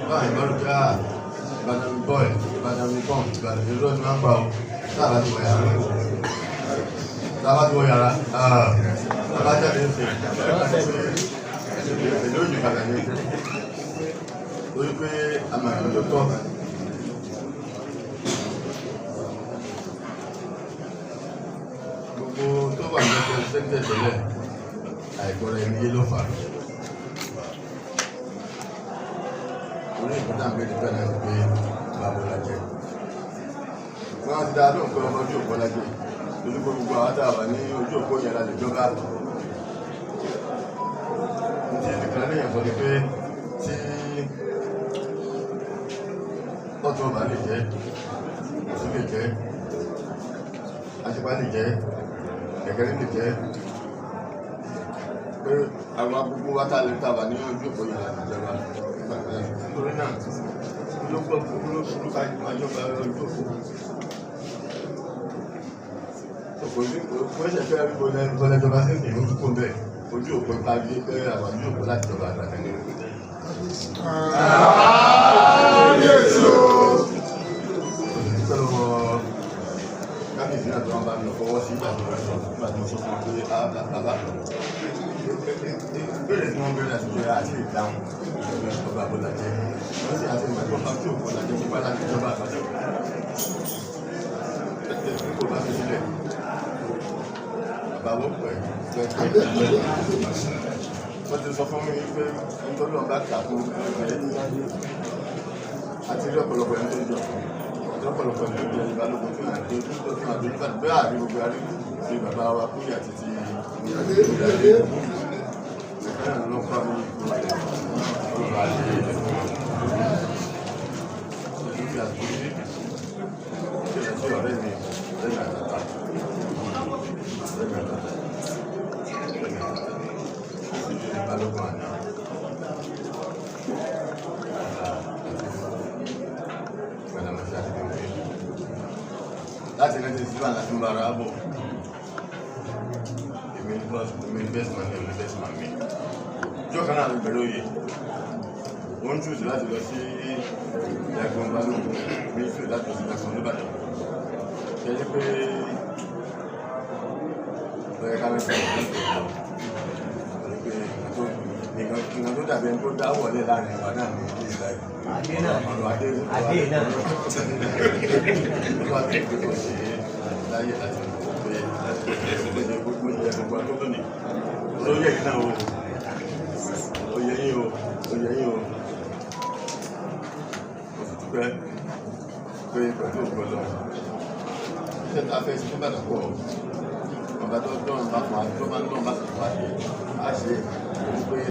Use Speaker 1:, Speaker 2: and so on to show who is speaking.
Speaker 1: Báyìí bá rò pé à Ìbàdàn boy, Ìbàdàn nìkan, Ìbàdàn irọ́ ni wọ́n pa o. Táàbà ti wọ yàrá, táàbà ti wọ yàrá, táàbà jáde ń sè èlé òjì padà ní torí pé a máa tó tọ́. Gbogbo tó wà ní ẹgbẹ́ sẹ́ńtẹ̀ tẹ́lẹ̀, àìgbọ́ra ẹni yé ló fà á. Orí ìpínlẹ̀ àgbẹ̀dẹ̀ bẹ́ẹ̀ náà ti pé bàbá lajẹ. Wọ́n ti dá lóhùn pé ọmọ ojú òpó lajẹ torí pé gbogbo àwọn tá a wà ní ojú òpó yẹn la lè jọba. Ní ti ìdìkan lẹ́yìn sọ ni pé tí ọ̀tún ọba lè jẹ́, òsì lè jẹ́, àṣìpá lè jẹ́, ẹ̀kẹ́rẹ́ lè jẹ́, pé àwọn gbogbo wa tá a lè tá a wà ní ojú òpó yẹn la lè jọba. Nítorí náà ló gbọ́ ló burú ká máa jọba ojú òpó. Kò sí kò ṣe fẹ́ bọ́lẹ́jọba sí ìlú kò bẹ́ẹ̀ ojú òpó ta gbé pé àwọn ojú òpó láti jọba àgbàdo ní.
Speaker 2: Kábíyèsí o.
Speaker 1: Dúpẹ́ lọ́wọ́ kábíyèsí náà tó wọ́n bá mi fọwọ́ sí ìgbà tó rẹ̀ sọ nígbà tí mo sọ fún wọn pé bàbá ìbéèrè tí wọ́n béèrè àti ìjọba àti ìdáhùn ọba àbọ̀làjẹ́ wọ́n sì àti ìmọ̀ ìjọba tí òkú ọ̀làjẹ́ nípa láti ìjọba àbàdàn kò bá fi sílẹ̀ bàbá wọ́n pẹ̀ pẹ́ wọ́n ti sọ fún mi pé nítorí wọn bá kà fún ẹgbẹ́ àti rí ọ̀pọ̀lọpọ̀ ẹni tó ń jọ àti ọ̀pọ̀lọpọ̀ ẹni tó jẹ ìbálòpọ̀ tó yàn tó tó tó àdó nígbà tó bẹ́ẹ̀ àrí gbogbo àrí ti bàbá wa kúrì àti ti ìyáde náà ló kọ́ mi ọlọ́ba àti ìlú àti ìlú sí ọ̀rẹ́ mi lẹ́yìn àtàtà lẹ́yìn àtàtà lẹ́yìn àtàtà sí ìbálòpọ̀ àná. Láti 1961 láti ń bára bọ̀. Èmi ní bọ́ọ̀sì, èmi ní best man, èmi ní best man mi. Ìjọ kan náà ló bẹ̀rẹ̀ oyè. Mo ń choose láti lọ sí Ìyàgbọ́n Balógun, mi ń choose láti lọ sí Ìyàgbọ́n Olúbàdàn. Ṣé ẹ pé lọ́yẹ ká mẹ́fẹ́ ìlú pé nǹkan tó dàbí ẹni tó dá wọlé láàrin wa náà ní ilé ìlà
Speaker 3: Adé náà.
Speaker 1: Ọ̀rọ̀ adé.
Speaker 3: Adé náà.
Speaker 1: Ló bá tó gbé kò sí láyé àti pé ó ṣe gbogbo ìjẹ gbogbo àtó lónìí. Olóyè yìí náà o, oyè yín o, oyè yín o. Mo sì dúpẹ́ pé pẹ̀lú ògbó lọ. Iṣẹ́ tá a fẹ́ ṣe fún bàtà pọ̀, ọba tó dán bá fún wa tó bá ń dán bá sì fún wa ṣe á ṣe é pé.